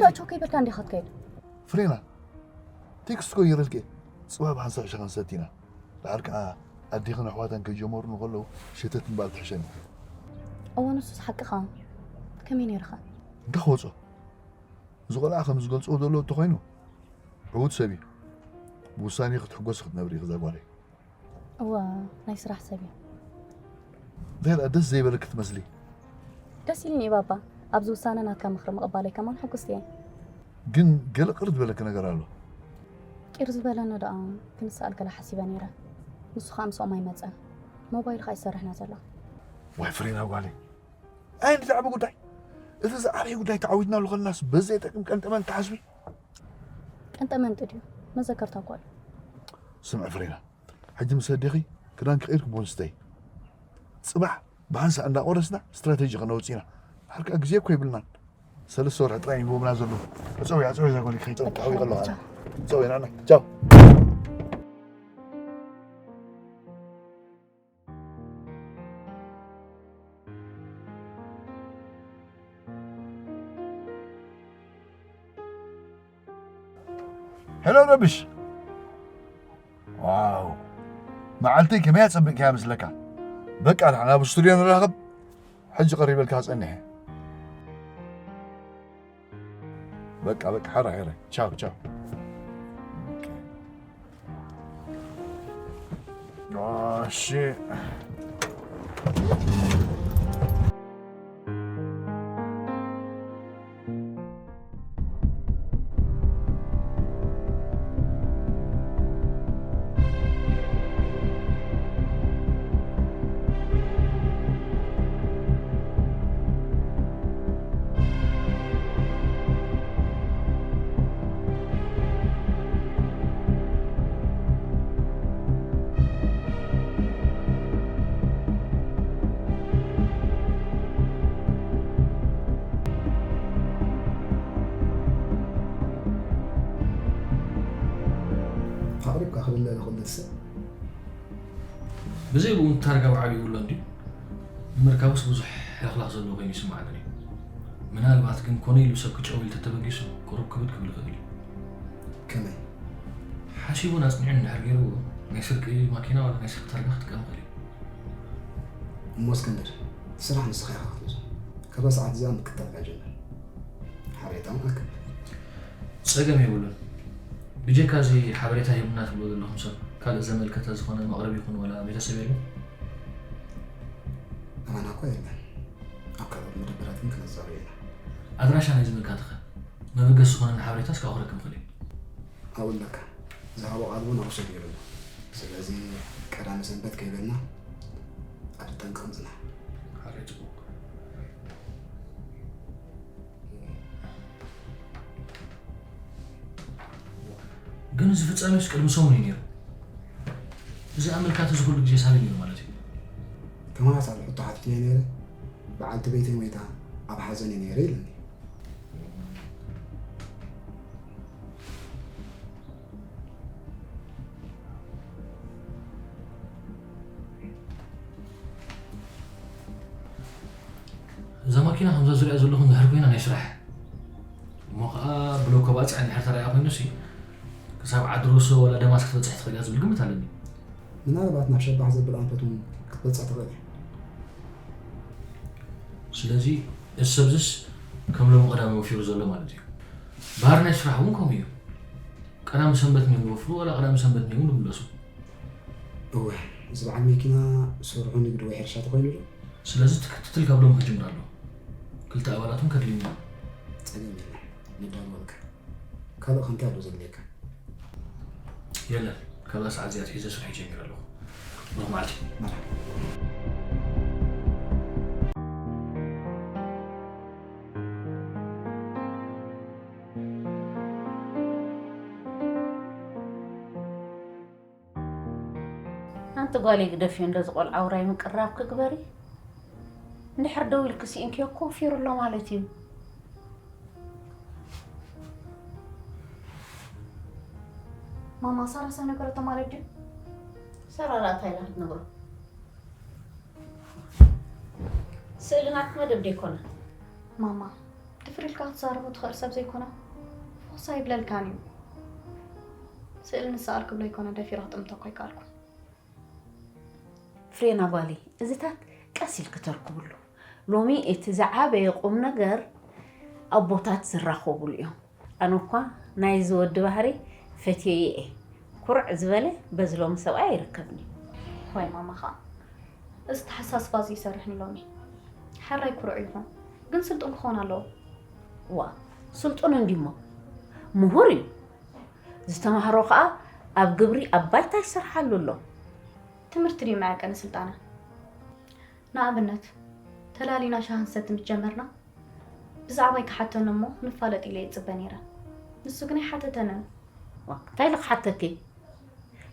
ራቸው ከይበልካ እንዲኻ ትከይድ። ፍሬና፣ ቴክስት እኮ ይረልክ። ጽባ ብሓንሳእ ሸኸን ሰቲና። ድሓር ከኣ ኣዴኽን ኣሕዋተን ከይጀመሩ ንኸለዉ ሸተት ምባል ትሕሸኒ። እወ፣ ንሱስ ሓቅኻ። ከመይ ነይርኻ? እንታይ ክወጾ? እዚ ቆልዓ ከም ዝገልጾ ዘሎ እንተኾይኑ፣ ዕዉት ሰብ እዩ። ብውሳኔ ክትሕጎስ ክትነብሪ ኢኺ እዛ ጓለይ። እወ፣ ናይ ስራሕ ሰብ እዩ። እንታይ ደኣ ደስ ዘይበለኪ ትመስሊ? ደስ ኢልኒ እዩ ባባ። ኣብዚ ውሳነ ናትካ ምኽሪ ምቕባለይ ከማን ሕጉስቲ እየ። ግን ገለ ቅር ዝበለኪ ነገር ኣሎ። ቂር ዝበለኒ ደኣ ክንስኣል ገለ ሓሲበ ነይረ። ንሱ ኸኣ ምስኦም ኣይመጸን። ሞባይል ኸኣ ይሰርሕና ዘሎ። ዋይ ፍሬና ጓለይ። ኣይ ንዛዕባ ጉዳይ። እቲ ዝዓበየ ጉዳይ ተዓዊትናሉ ከለናስ በዚ የጠቅም ቀንጠመን ትሓስቢ? ቀንጠመንጢ ድዩ? መዘከርታ እኮ እዩ። ስምዒ ፍሬና። ሕጂ ምስ ኣዴኺ ክዳንኪ ቀይርኪ ቡን ስተይ። ጽባሕ ብሓንሳእ እንዳቆረስና ስትራተጂ ከነውጽእ ኢና። ድሓር ከኣ ግዜ እኮ የብልናን። ሰለስተ ወርሒ ጥራይ እዩ ሂቦምና ዘሎ። እጸው እያ፣ እጸው እያ ዛጎኒ ከይጠው በቃ፣ ተዓዊ ከለኻ። ቻው። እጸው እያ፣ ናና። ቻው። ሄሎ ረብሽ። ዋው፣ መዓልተይ ከመይ ኣጸቢቕካያ ምስለካ። በቃ፣ ንሕና ኣብ ስቱድዮ ንራኸብ። ሕጂ ቀሪበልካ ጸኒሐ። በቃ፣ በቃ፣ ሕራይ፣ ሕራይ። ቻው፣ ቻው። እሺ። ኣቕሪብካ ክልለ ዝኽእል ሰብ። ብዘይ ብኡ ታርጋ ብዓብዩ ይብሎ እንድዩ። ንምርካቡስ ብዙሕ ሕልኽላኽ ዘለዎ ኮይኑ ይስምዓኒ እዩ። ምናልባት ግን ኮነ ኢሉ ሰብ ክጨው ኢሉ ተተበጊሱ ቁሩብ ክብድ ክብል ይኽእል እዩ። ከመይ? ሓሲቡን ኣጽኒዑን እንድሕር ገይርዎ ናይ ስርቂ ማኪና ዋላ ናይ ስርቂ ታርጋ ክጥቀም ይኽእል እዩ። እሞ እስክንድር፣ ስራሕ ንስኻ ኢኻ ክትመጾ። ካብዛ ሰዓት እዚኣ ምክትታልካ ጀምር። ሓበሬታ እውን ኣክብ። ጸገም የብሉን። ብጀካ እዚ ሓበሬታ ሂቡና ትብሎ ዘለኹም ሰብ ካልእ ዘመልከተ ዝኾነ መቕርቢ ይኹን ዋላ ቤተሰብ የለን? ኣባና እኮ የለን። ኣብ ካልኦት መደበራት ግን ክነዛርዮ ኢና። ኣድራሻ ናይ ዘመልካትኸ? መበገሲ ዝኾነና ሓበሬታ እስካብ ክረክብ ክእል እየ። ኣብኡ ኣለካ። ዝሃቦ ቃል እውን ኣውሰድ ይብል ኣሎ። ስለዚ ቀዳሚ ሰንበት ከይበልና ኣብ ጠንቂ ክንጽናሕ። ሓራይ ጽቡቕ። ግን እዚ ፍጻሜስ ቅድሚ ሰሙን እዩ ነይሩ። እዚ ኣመልካቲ እዚ ኩሉ ግዜ ሳቢ ነይሩ ማለት እዩ። ከማኻስ ኣብ ሕቶ ሓቲተዮ ነይረ፣ በዓልቲ ቤተይ ሞይታ ኣብ ሓዘን እየ ነይረ ኢሉኒ። እዛ ማኪና ከምዛ ዝሪኣ ዘለኹ እንድሕር ኮይና ናይ ስራሕ እሞ ኸዓ ብሎኮ ባፅዕ እንድሕር ተራእያ ኮይኑሲ ክሳብ ዓዲ ሮሶ ወላ ደማስክ ክትበፅሕ ትኽእል እያ ዝብል ግምት ኣለኒ። ምናልባት ናብ ሸባሕ ዘብል ኣንፈት እውን ክትበፅሕ ትኽእል እያ። ስለዚ እዚ ሰብዝስ ከም ሎሚ ቀዳሚ ወፊሩ ዘሎ ማለት እዩ። ባህሪ ናይ ስራሕ እውን ከምኡ እዩ። ቀዳሚ ሰንበት እዮም ዝወፍሩ ዋላ ቀዳሚ ሰንበት እዮም ዝምለሱ። እወ፣ እዚ በዓል መኪና ስርሑ ንግዲ ወይ ሕርሻ ተኾይኑ ዶ? ስለዚ እቲ ክትትል ካብ ሎሚ ክጅምር ኣለዎ። ክልተ ኣባላት እውን ከድልዩና እዮም። ጸገም የለን፣ ነዳልወልካ። ካልእ ከ እንታይ ኣሎ ዘድልየካ? የለን፣ ካብዛ ሰዓት እዚኣ ኣትሒዘ ስርሐይ ጀሚረ ኣለኹ። ብሩኽ መዓልቲ። መርሓባ። ሓንቲ ጓለይ ግደፍዮ፣ እንደዚ ቆልዓ ውራይ ምቅራብ ክግበሪ። እንድሕር ደው ኢልኪ ስኢንክዮ እኮ ወፊሩ ኣሎ ማለት እዩ። ማማ፣ ሳራ ሰ ነገረቶ ማለት ድዩ? ሳራ ደኣ እንታይ ኢላ ክትነግሮ? ስእሊ ናትኪ መደብ ዶ ኣይኮነን? ማማ፣ ድፍር ኢልካ ክትዛረቦ ትኽእል ሰብ ዘይኮነ፣ ፍኹስ ኣይብለልካን እዩ። ስእሊ ንስኣል ክብሎ ኣይኮነ ደፊረ ክጥምቶ እኮ ኣይከኣልኩን። ፍሬና ጓለይ፣ እዚታት ቀስ ኢልኪ ተርክብሉ። ሎሚ እቲ ዝዓበየ ቁም ነገር ኣቦታት ዝራኸብሉ እዮም። ኣነ እኳ ናይዚ ወዲ ባህሪ ፈትየዮ እየ። ኩርዕ ዝበለ በዚ ሎሚ ሰብኣይ ኣይርከብን እዩ። ወይ ማማ ኸዓ፣ እዚ ተሓሳስባ እዚ ይሰርሕን ሎሚ። ሕራይ ኩሩዕ ይኹን፣ ግን ስልጡን ክኸውን ኣለዎ። ዋ፣ ስልጡን እንዲሞ ምሁር እዩ። ዝተማህሮ ኸዓ ኣብ ግብሪ ኣብ ባይታ ይሰርሓሉ ኣሎ። ትምህርቲ ድዩ መዐቀኒ ስልጣነ? ንኣብነት፣ ተላሊና ሻሂ ክንሰቲ ምስ ጀመርና፣ ብዛዕባይ ክሓተኒ እሞ ንፋለጥ ኢለ ይጽበ ነይረ። ንሱ ግን ኣይሓተተንን። ዋ፣ እንታይ ኢሉ ክሓተኪ?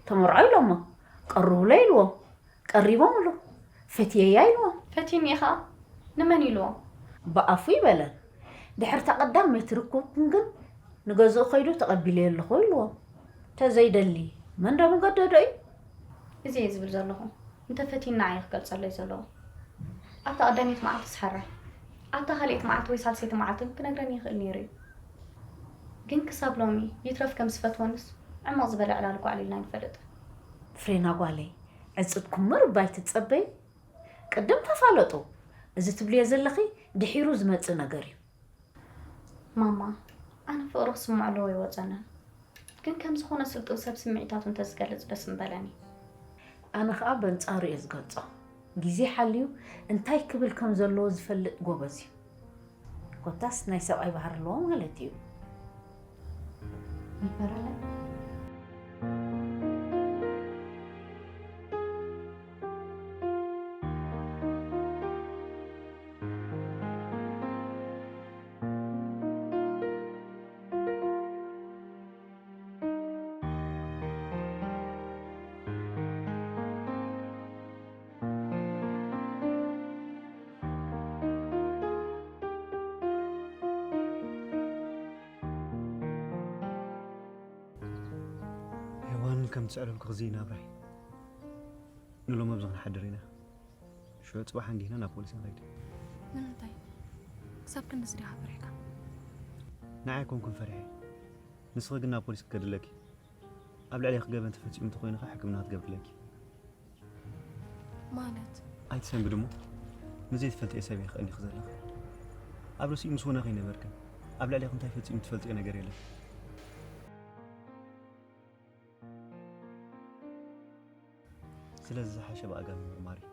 ተመርዖ ኢሎሞ፣ ቀርብሎ ኢልዎ፣ ቀሪቦምሉ፣ ፈትየያ ኢልዎ። ፈትዩኒ ኸዓ ንመን ኢልዎ? ብኣፉ ይበለን። ድሕሪ እታ ቀዳመይቲ ርክብኩም ግን ንገዝኡ ከይዱ ተቐቢለዮ ኣለኹ ኢልዎ። ተዘይደሊ መን ዶ ምገደዶ እዩ? እዚ እየ ዝብል ዘለኹ። እንተፈትዩኒ ንዓይ ክገልጸለይ ዘለዎ። ኣብታ ቀዳመይቲ መዓልቲ ስሓራይ፣ ኣብታ ካልኣይቲ መዓልቲ ወይ ሳልሰይቲ መዓልቲ እውን ክነግረኒ ይኽእል ነይሩ እዩ። ግን ክሳብ ሎሚ ይትረፍ ከም ዝፈትወንስ ዕምቕ ዝበለ ዕላል እኳ ኣዕሊልና ኣይንፈልጥን። ፍሬና ጓለይ፣ ዕጽድኩም ምርባይ ትጸበይ? ቅድም ተፋለጡ። እዚ ትብልዮ ዘለኺ ድሒሩ ዝመጽእ ነገር እዩ። ማማ፣ ኣነ ፍቕሪ ክስምዖ ኣለዎ ኣይወጸንን። ግን ከም ዝኾነ ስልጡን ሰብ ስምዒታቱ እንተዝገልጽ ደስ ምበለኒ። ኣነ ኸኣ በንጻሩ እየ ዝገልጾ። ግዜ ሓልዩ እንታይ ክብል ከም ዘለዎ ዝፈልጥ ጎበዝ እዩ። ኮታስ ናይ ሰብኣይ ባህሪ ኣለዎ ማለት እዩ። ይበረለይ። ሄዋን ከም ትስዕረልኩ ክዚ ናብራይ ንሎም ኣብዚ ክንሓድር ኢና። ሽዑ ጽባሕ እንዲህና ናብ ፖሊስ ንኸይድ። ንምንታይ? ክሳብ ክንድዚ ዲኻ ፈሪሕካ? ንዓይ ኣይኮንኩን ፈሪሐ፣ ንስኺ ግን ናብ ፖሊስ ክትከድለኪ። ኣብ ልዕሌኺ ገበን ተፈጺሙ እንተኾይኑ ኸዓ ሕክምና ክትገብርለኪ። ማለት? ኣይትሰንብዲ እሞ፣ ንዘይትፈልጥዮ ሰብ ኢኺ ቀኒኺ ዘለኺ። ኣብ ርእሲኡ ምስ ወነ ከይነበርክን ኣብ ልዕሌኺ እንታይ ፈጺሙ ትፈልጥዮ ነገር የለን። ስለዚ ዝሓሸ ብኣጋ ምምርማር እዩ።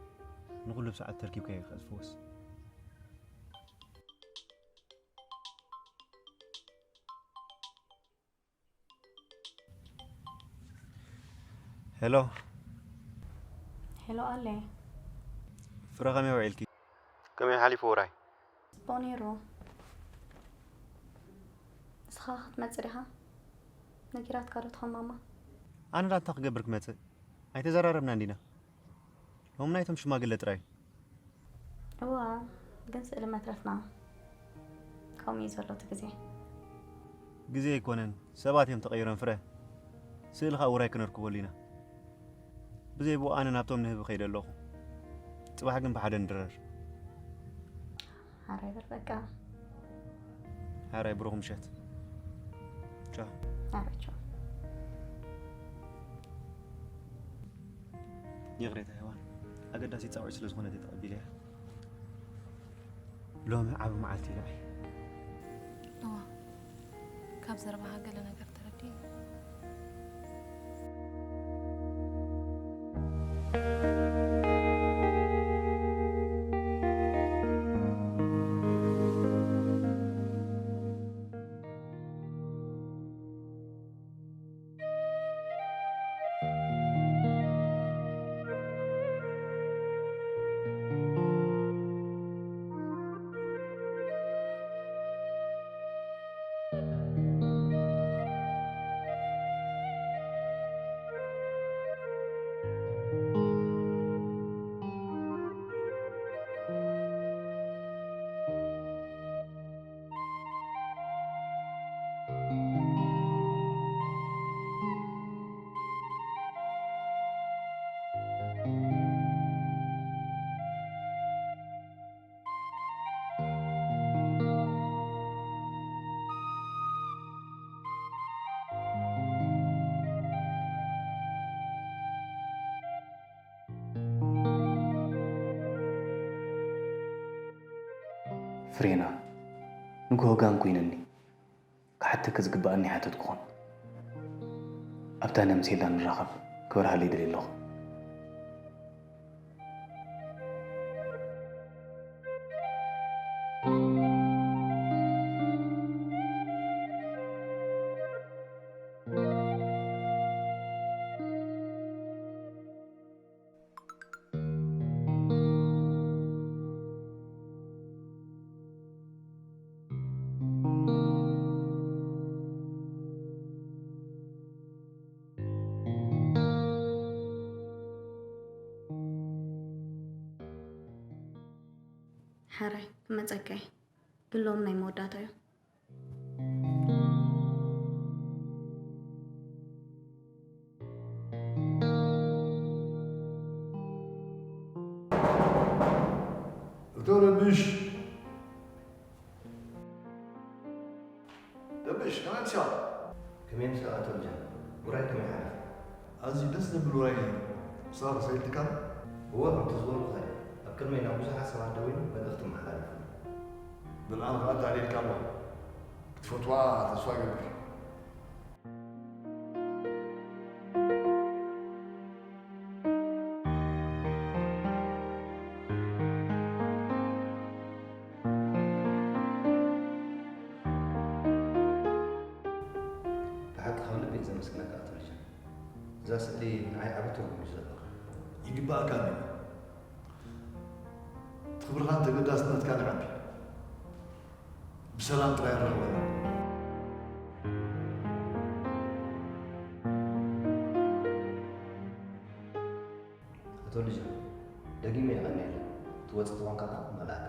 ንኹሉ ብሰዓት ተርኪብካዮ ከጥፍዎስ። ሄሎ። ሄሎ ኣለ። ፍረ ከመይ ውዒልኪ? ከመይ ሓሊፉ ውራይ? ጽቡቕ ነይሩ። ንስኻ ክትመጽእ ዲኻ? ነጊራትካ ዶ ትኾን ማማ? ኣነ ዳታ ክገብር ክመጽእ? ኣይተዘራረብና እንዲና። ሎም ናይቶም ሽማግለ ጥራይ። እዋ፣ ግን ስእሊ መትረፍና ከምኡ እዩ ዘሎ እቲ ግዜ። ግዜ ኣይኮነን፣ ሰባት እዮም ተቐይሮም ፍረ። ስእሊ ኸኣ ውራይ ክነርክበሉ ኢና። ብዘይ ብኡ ኣነ ናብቶም ንህቢ ከይደ ኣለኹ። ጽባሕ ግን ብሓደ ንድረር። ሓራይ በል በቃ። ሓራይ ብሩኽ ምሸት። ቻው። ኣረ ቻው። ይቕሬታ ሄዋን፣ ኣገዳሲ ጻውዒት ስለ ዝኾነት እየ ተቐቢለያ። ሎሚ ዓቢ መዓልቲ እዩ ንዓይ። እዋ፣ ካብ ዘረባኻ ገለ ነገር ተረዲእኒ። ሬና፣ ንግሆ ጋን ኮይነኒ። ክሓተኪ ዝግብኣኒ ሓተትኩኹን። ኣብታ ነምሴላ ንራኸብ፣ ክበርሃለይ ደልየ ኣለኹ። ሕራይ ክመጸካ እየ። ብሎም ናይ መወዳእታ እዩ። እቶ ረብሽ። ረብሽ፣ ከመይ ምሻ? ከመይ ምሻ ኣቶ ልጃን? ውራይ ከመይ ሓለፈ? ኣዝዩ ደስ ዘብል ውራይ ነይሩ። ምሳኻ ሰሊጥካ ዶ? እወ፣ ከምቲ ዝበልኩኻ እዩ። ኣብ ቅድመይ ናብ ብዙሓት ሰባት ደዊሉ መልእኽቲ ኣመሓላሊፉ። ንዓኻ ከኣ ተኣልየልካ ኣሎ። ክትፈትዋ ተስፋ እገብር። ብሓቂ ካብ ልቢ እየ ዘመስግነካ ኣቶ ልጃን። እዛ ስእሊ ንዓይ ዓቢ ትርጉም እዩ ዘለዋ። ይግባኣካ ኣሎ። እቲ ክብርኻን ተገዳስነትካን ይዓቢ። ብሰላም ጥራይ ንራኸበና። ኣቶ ልጃን፣ ደጊመ የቐንየለይ። ትወጽእ ተኾንካ ከኣ እመልኣካ።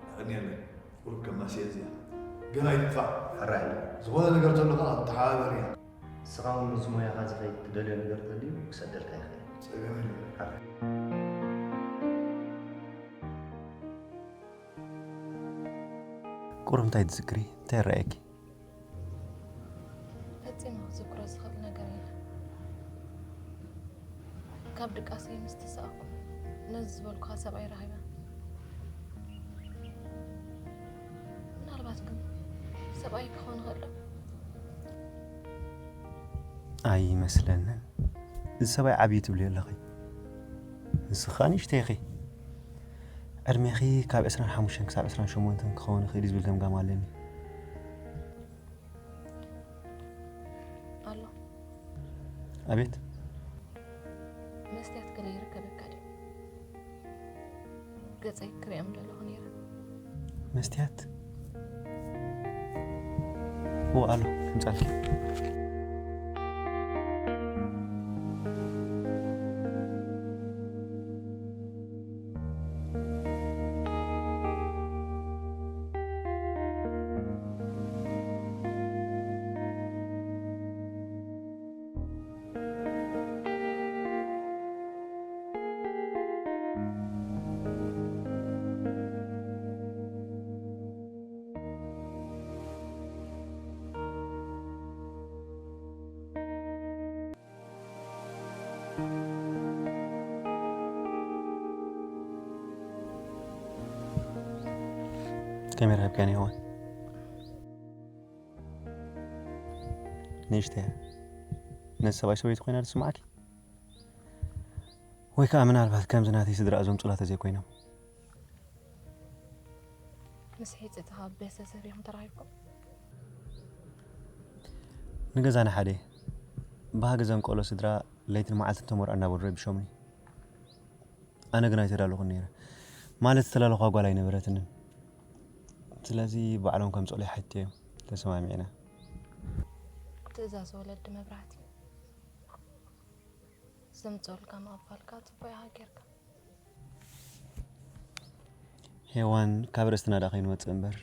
የቐንየለይ። ቁሩብ ከማሲ እየ እዚኣ። ገና ይጥፋእ። ሕራይ ኣሎ። ዝኾነ ነገር ተሎ ከኣ ተሓባበርያ። ንስኻ እውን ምስ ሞያኻ ዝኸይድ ትደልዮ ነገር ተልዩ ክሰደልካ ይኽእል። ጸገም የለን። ቁሩብ እንታይ ትዝክሪ? እንታይ ይረኣየኪ? ፈጺመ ክዝክሮ ዝኽእል ነገር የለን። ካብ ድቃሰይ ምስ ተሳእኩ ነዚ ዝበልኩኻ ሰብኣይ ረኺበ። ምናልባት ግን ሰብኣይ ክኸውን ይኽእል ዶ? ኣይመስለንን። እዚ ሰብኣይ ዓብዪ ትብልዮ ኣለኺ። ንስኻ ንእሽተይ ኢኺ። ዕድሜኺ ካብ ዕስራን ሓሙሽተን ክሳብ ዕስራን ሸሞንተን ክኸውን ይኽእል እዩ ዝብል ገምጋም ኣለኒ። ኣሎ። ኣቤት። መስትያት ገለ ይርከበካ ድዩ? ገጸይ ክሪኦም ደለኹ ነይረ። መስትያት? እወ ኣሎ፣ ክምጻልኪ። ካሜራ ሂብካኒ ይኸውን? ንእሽተይ እያ። ነዚ ሰብኣይ ሰበይቱ ኮይና ትስምዓኪ? ወይ ከኣ ምናልባት ከምዚ ናተይ ስድራ እዞም ጽላተ ዘይኮይኖም? ምስ ሒጽትኻ ቤተሰብ ኢኹም ተራኺብኩም? ንገዛና ሓደ። ባህጊ እዞም ቆሎ ስድራ ለይትን መዓልትን ተመርዖ እናበሉ ረቢሾምኒ። ኣነ ግን ኣይተዳለኹን ነይረ። ማለት ዝተላለኹዋ ጓል ኣይነበረትንን። ስለዚ ባዕሎም ከምጽኡለይ ሓቲተዮም። ተሰማሚዕና። ትእዛዝ ወለዲ መብራህቲ። ዘምጽኡልካ ምቕባልካ ጽቡቕ ኢኻ ጌርካ። ሄዋን፣ ካብ ርእስትና ደኣ ከይንወጽእ እምበር፣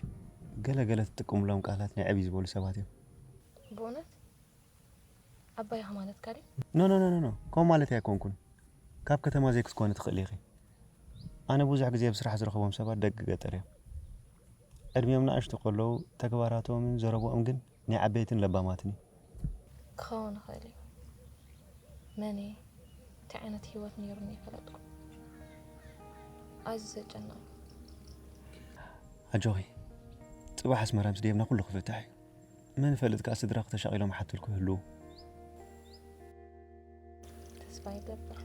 ገለ ገለ ትጥቀሙሎም ቃላት ናይ ዕብይ ዝበሉ ሰባት እዮም። ብእውነት? ዓባይኻ ማለትካ ድዩ? ኖ፣ ኖ፣ ኖ፣ ኖ፣ ኖ። ከምኡ ማለት ኣይኮንኩን። ካብ ከተማ ዘይክትኮኒ ትኽእሊ ኢኺ። ኣነ ብዙሕ ግዜ ብስራሕ ዝረኽቦም ሰባት ደቂ ገጠር እዮም። ዕድሚኦም ንኣሽቱ ከለዉ፣ ተግባራቶምን ዘረብኦም ግን ናይ ዓበይትን ለባማትን እዩ። ክኸውን ይኽእል እዩ። መን እየ? እንታይ ዓይነት ህይወት ነይሩኒ ኣይፈለጥኩን። ኣዝዩ ዘጨንቕ እዩ። ኣጆኺ፣ ጽባሕ ኣስመራ ምስ ደየብና ኩሉ ክፍታሕ እዩ። መን ይፈልጥ ከኣ ስድራኺ ተሻቒሎም ሓትልኩ ይህልዉ። ተስፋ ይገብር።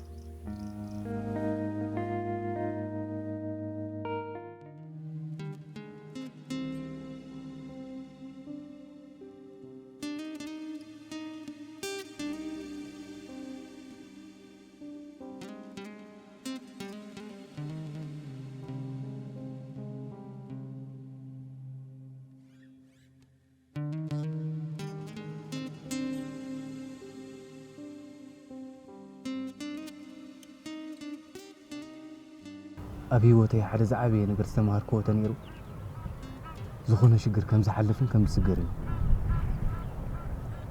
ኣብ ህይወተይ ሓደ ዝዓበየ ነገር ዝተማሃርክዎ ተነይሩ፣ ዝኾነ ሽግር ከም ዝሓልፍን ከም ዝስገርን እዩ።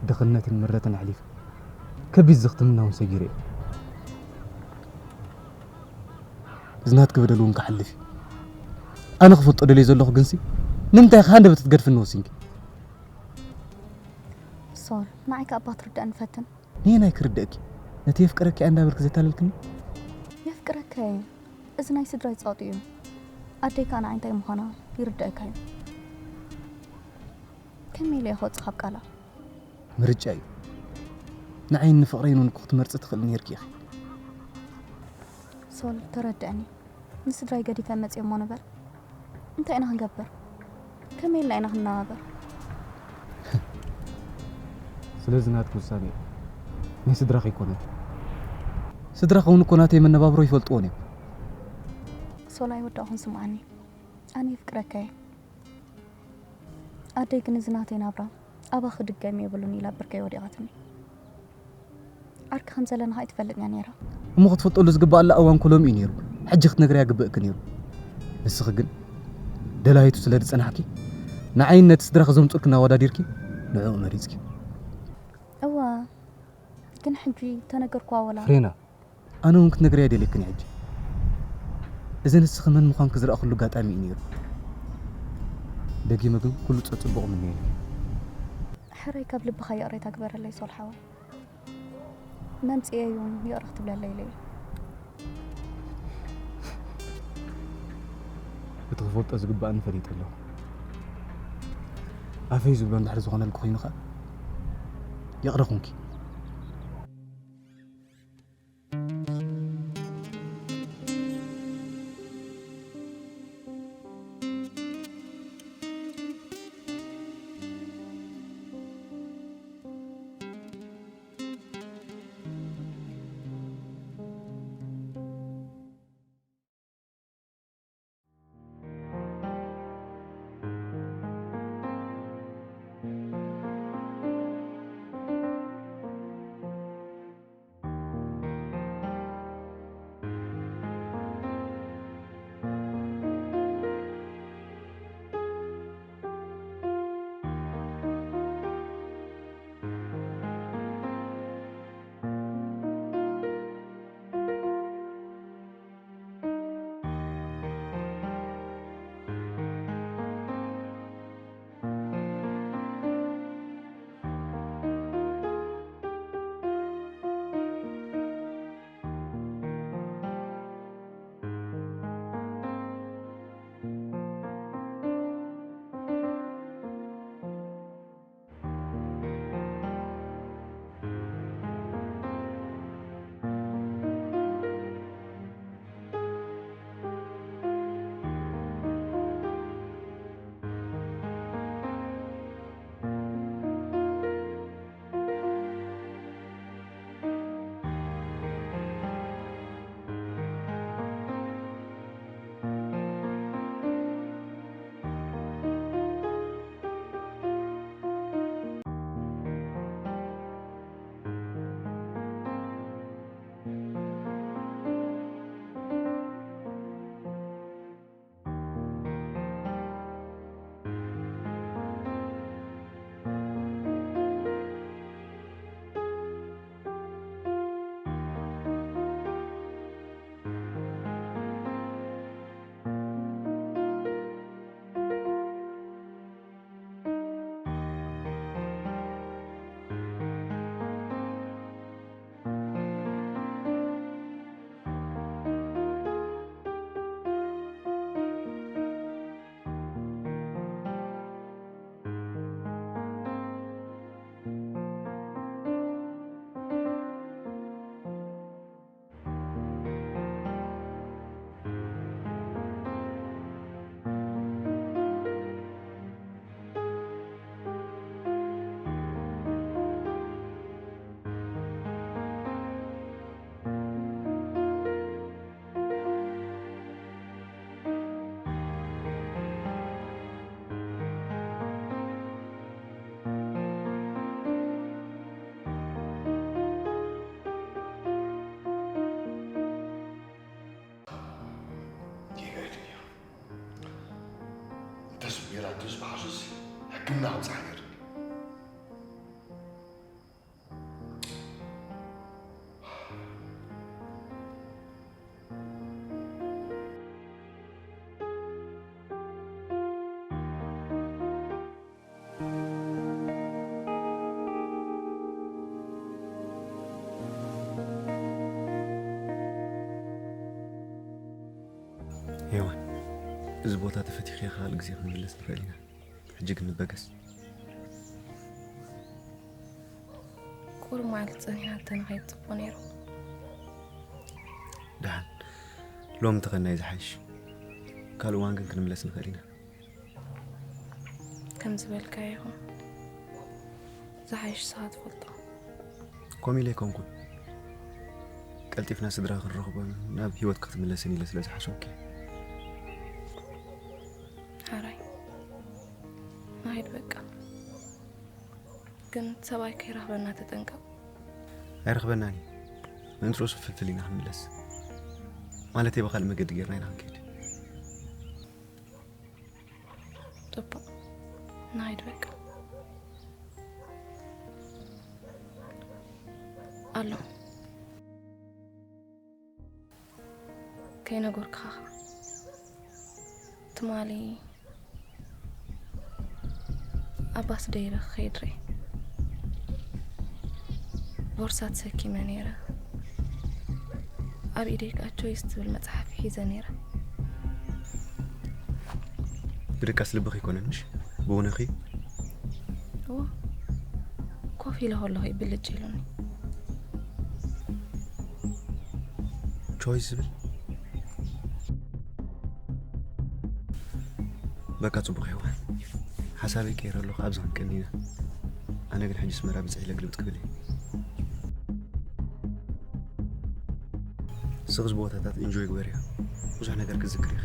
ድኽነትን ምረትን ኣሕሊፈ ከቢድ ዘኽትምና እውን ሰጊረ እየ። እዚ ናትኪ በደል እውን ክሓልፍ እዩ። ኣነ ክፈልጦ ደልየ ዘለኹ ግንሲ፣ ንምንታይ ኢኻ ሃንደበት ክትገድፍኒ ወሲንኪ? ሶል፣ ንዓይ ከኣ እባ ትርዳእኒ ፈትን። ንየናይ ክርደእኪ? ነቲ የፍቅረኪ እያ እንዳበልኪ ዘታለልክኒ? የፍቅረካ እየ። እዚ ናይ ስድራይ ጸቕጢ እዩ። ኣደይ ከኣ ንዓይ እንታይ ምዃና ይርደእካ እዩ። ከመይ ኢለ እየ ክወጽእ ካብ ቃላ? ምርጫ እዩ። ንዓይን ንፍቕረይን እውን እኮ ክትመርጺ ትኽእሊ ነይርኪ ኢኺ። ሶል፣ ተረድአኒ። ንስድራይ ገዲፈ መጽየ እሞ ንበር። እንታይ ኢና ክንገብር? ከመይ ኢልና ኢና ክንነባበር? ስለዚ ናትኪ ውሳኔ እዩ። ናይ ስድራኺ ኣይኮነን። ስድራኺ እውን እኮ ናተይ መነባብሮ ይፈልጥዎን እዮም። ሶል፣ ኣይወዳእኹን ስምዓኒ። ኣነ የፍቅረካ እየ። ኣደይ ግን እዚ ናተይ ናብራ ኣባኺ ክድገም የብሉን ኢላ ኣብ ብርከይ ወዲቓትኒ። ዓርኪ ከም ዘለናኻ ኣይትፈልጥን እያ ነይራ። እሞ ክትፈልጠሉ ዝግባኣላ እዋን እኮ ሎሚ እዩ ነይሩ። ሕጂ ክትነግርያ ግብእኪ ነይሩ። ንስኺ ግን ደላይቱ ስለ ዝጸናሕኪ ንዓይን ነቲ ስድራኺ ዘምጽኡልኪን ኣወዳዲርኪ ንዕኡ መሪጽኪ። እወ፣ ግን ሕጂ ተነገርኩዋ ወላ ፍሬና፣ ኣነ እውን ክትነግርያ ኣይደልየክን ሕጂ። እዚ ንስኺ መን ምዃንኪ ዝረኣኹሉ ኣጋጣሚ እዩ ነይሩ። ደጊመ ግን ኩሉ ጸጽቡቕ ምነየልኪ። ሕራይ ካብ ልብኻ ይቕሬታ ግበረለይ ሶል ሓወይ። መምጽኤ እዩ ይቕረ ክትብለለይ ኢለ እየ። እቲ ክፈልጦ ዝግባእኒ ፈሊጠ ኣለኹ። ኣፈይ ዝብሎ እንድሕር ዝኾነልኪ ኮይኑ ኸኣ ይቕረ ኩንኪ። ሜላቶስ ብሓሱስ ሕክምና ክብጽሓ ነይሩ። ሄዋን፣ እዚ ቦታ ተፈቲኽዮ ካልእ ግዜ ክንምለስ ንኽእል ኢና። ሕጂ ግን ንበገስ። ቁሩብ መዓልቲ ጸኒሕና እንተንኸይድ ጽቡቕ ነይሩ። ደሓን፣ ሎሚ እንተኸድናዮ ዝሓይሽ። ካልእ እዋን ግን ክንምለስ ንኽእል ኢና። ከም ዝበልካዮ ይኹን። ዝሓይሽ ንስኻ ትፈልጦ። ከምኡ ኢለ ኣይኮንኩን። ቀልጢፍና ስድራ ክንረኽቦን ናብ ህይወትካ ክትምለስን ኢለ ስለ ዝሓሰብኩ እየ። ሓራይ። ንኸይድ በቃ። ግን ሰብኣይ ከይረኽበና ተጠንቀቕ። ኣይረኽበናን እዩ። ምእንቲ ርእሱ ፍልፍል ኢና ክንምለስ። ማለተይ ብኻልእ መገዲ ጌርና ኢና ክንከይድ። ጽቡቕ። ንኸይድ በቃ። ኣሎ። ከይነገርኩኻ ኸኣ። ትማሊ ኣብ ባስ ደይበ ክኸይድ ርኤ። ቦርሳ ተሰኪመ ነይረ። ኣብ ኢደይ ከኣ ቾይስ ትብል መጽሓፍ ሒዘ ነይረ። ብድቃስ ልብኺ ኣይኮነንሽ? ብእውነኺ? እዎ። ኮፍ ኢለ ከለኹ እዩ ብልጭ ኢሉኒ። ቾይስ ዝብል? በቃ ጽቡቕ ሄዋን። ሓሳበይ ቀይረ ኣለኹ፣ ኣብዚ ክንቀኒ ኢና። ኣነ ግን ሕጂ ኣስመራ ብጽሕ ኢለ ግልብጥ ክብል እየ። ንስኺ እዚ ቦታታት ኢንጆይ ግበርዮ። ብዙሕ ነገር ክትዝክሪ ኢኺ።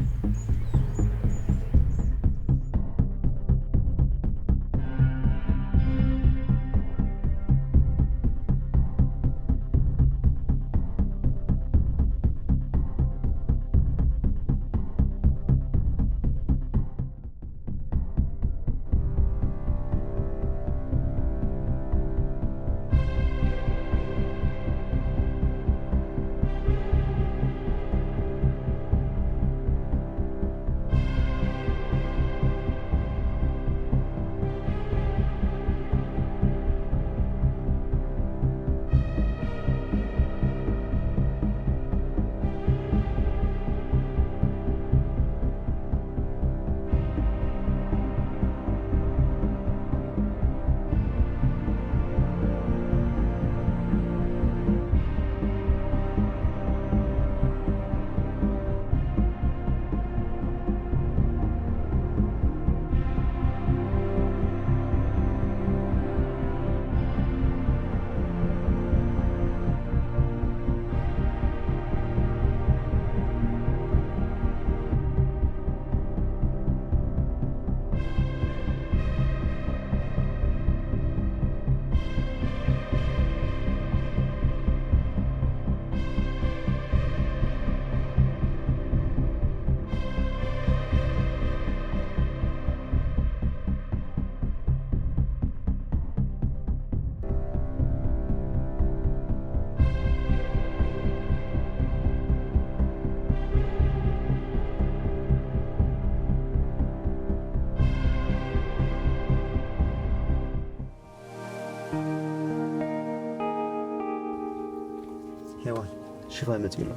ሄዋን፣ ሽፋ መጺኡ ኣሎ።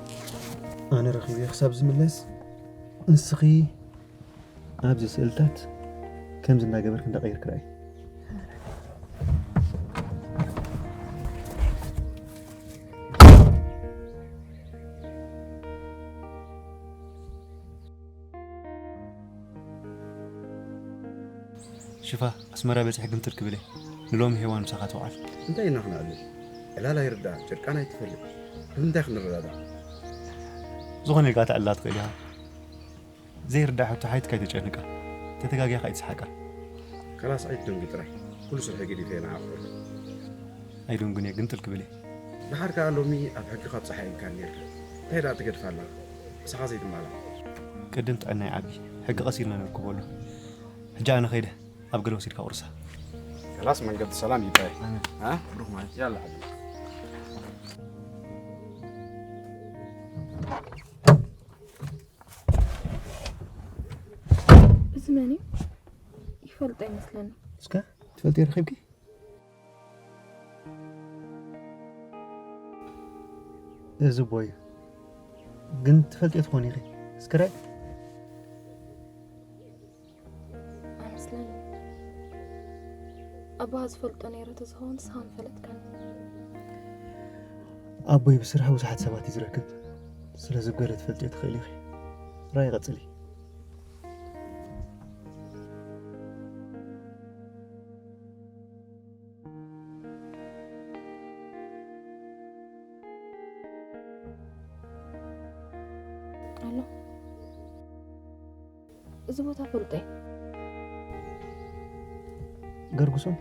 ኣነ ረኺበዮ ክሳብ ዝምለስ፣ ንስኺ ኣብዚ ስእልታት ከምዚ እናገበርክ እንዳቐየርክ ርኣይ። ሽፋ፣ ኣስመራ በጺሐ ግምጥል ክብል እየ። ንሎሚ ሄዋን ምሳኻ ትውዓል። እንታይ ኢና ክንዕልል? ዕላል ኣይርዳእ፣ ጭርቃን ኣይትፈልጥ። ብምንታይ ክንረዳዳእ? ዝኾነ ኢልካ ትዕልላ ትኽእል ኢኻ። ዘይርዳእ ሕቶ ሓይትካ ኣይተጨንቃ። ተተጋግያኻ ኣይትስሓቃ። ከላስ ኣይትደንጉ ጥራይ። ኩሉ ስርሒ ገዲፈ እየ ንዓኻ ክሕሉ። ኣይደንጉን እየ፣ ግምጥል ክብል እየ። ደሓር ከኣ ሎሚ ኣብ ሕጊ ካብ ጸሓይ ኢልካ ኔርካ። እንታይ ደኣ ትገድፍ ኣለኻ? ምሳኻ ዘይትማላእ። ቅድም ጥዕና ይዓቢ። ሕጊ ቀስ ኢልና ነርክቦ ኣሎ። ሕጂ ኣነ ኸይደ ኣብ ገለ ወሲድካ ቁርሳ። ከላስ መንገዲ ሰላም ይባይ። ኣሜን። አ? ብሩኽ ማለት። ያላ ሓቢቢ። እዚ መን እዩ? ይፈልጦ ይመስለኒ። እስከ ትፈልጥዮ ረኺብኪ? እዚ ኣቦይ እዩ። ግን ትፈልጥዮ ትኾኒ ኢኺ። እስከ ራይ። ኣይመስለንን። ኣቦኻ ዝፈልጦ ነይሩ ተዝኸውን ንስኻ ምፈለጥካኒ። ኣቦይ ብስራሕ ብዙሓት ሰባት እዩ ዝረክብ። ስለዚ ገለ ትፈልጥዮ ትኽእሊ ኢኺ። ራይ ቀጽሊ። ኣሎ። እዚ ቦታ ፈልጦ እየ። ገርጉሶም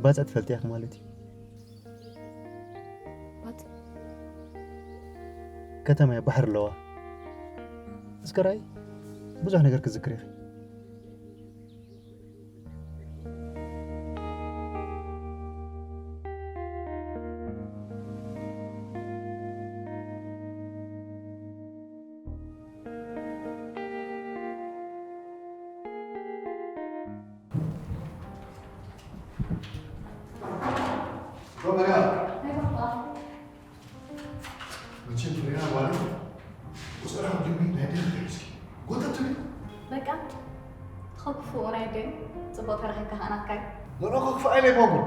ባጽዕ ትፈልጥያ ኢኺ ማለት እዩ። ባጽዕ? ከተማ እያ፣ ባሕሪ ኣለዋ። እስከ ራይ ብዙሕ ነገር ክትዝክር ኢኺ። ሮመርያ። መቸም ፍሬና ጓል ቁፅራ ግቢ ናይ ደም ሒዝኪ ጎተት ትብሊ። በቃ፣ ተኸክፉ ናይ ደም ጽቡቕ ተረኺብካ ከኣ ናትካይ። ንዕኡ ከክፍኣ ኢለ ይመጉን።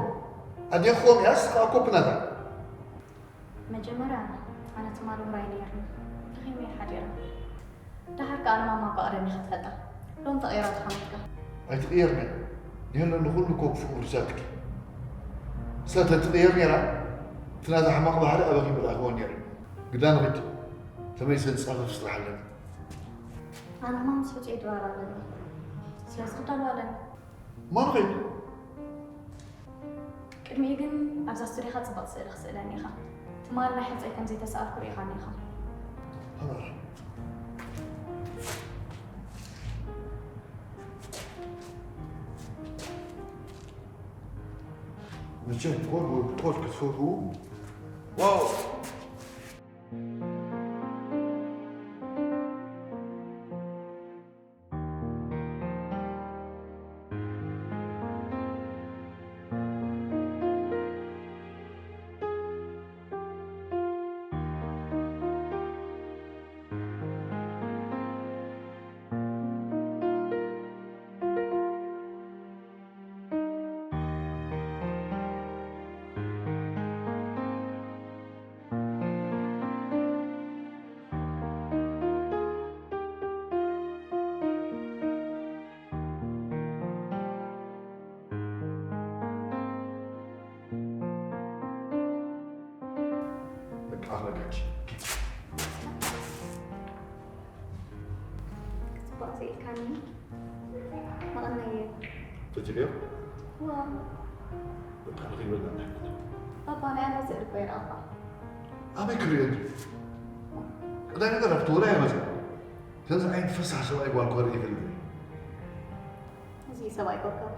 ኣዴኹም እያስ ከኣ ኮፕ ናታ። መጀመርያ ኣነ ትማሊ ውራይ ነይርኒ። ደኺመ እየ ሓዲረ። ደሓር ከኣ ንማማ እኳ ቀደም ኢኻ ትፈልጣ። ሎም ተቐይራ ተኾነትካ። ኣይትቕየርን እያ። ኔሎ ንኹሉ እኮ ክፉእ ውርሻትኪ። እሳ ተትቕየር ነይራ፣ እቲ ናታ ሕማቕ ባህሪ ኣበኺ ምልኣኽዎ ነይሩ። ግዳ ንኺድ፣ ተመሊሰ ዝጻፈፍ ስራሕ ኣለኒ። ኣነ ኸማ ምስ ሕጹይ ድራር ኣለኒ። ስለዚ ክዳሎ ኣለኒ። እሞ ንኺድ። ቅድሚኡ ግን ኣብዛ ስቱዲዮኻ ጽብቕቲ ስእሊ ክስእለኒ ኢኻ። ትማሊ ናይ ሕጸይ ከም ዘይተሳኣልኩ ርኢኻኒ ኢኻ። ኣበራ። መቸም ኮድ ወይ ኮድ ክትፈትዉ። ዋው! በቃ ረጋች። ጽቡቕ ስኢልካኒ። መቐናየ። ትጅልዮ? ዋ። በቃ ንኺድ በልና ንሕና። ባባ ናይ ኣነ ስእሊ እኮ ይርኣባ። ኣበይ ክርእየኒ? ቀዳይ ነገር ኣብቲ ወላ እየ መፅእ። ከምዚ ዓይነት ፈሳሕ ሰብኣይ ጓል ክርኢ ይፈልጥ እየ። እዚ ሰብኣይ ኮከብ።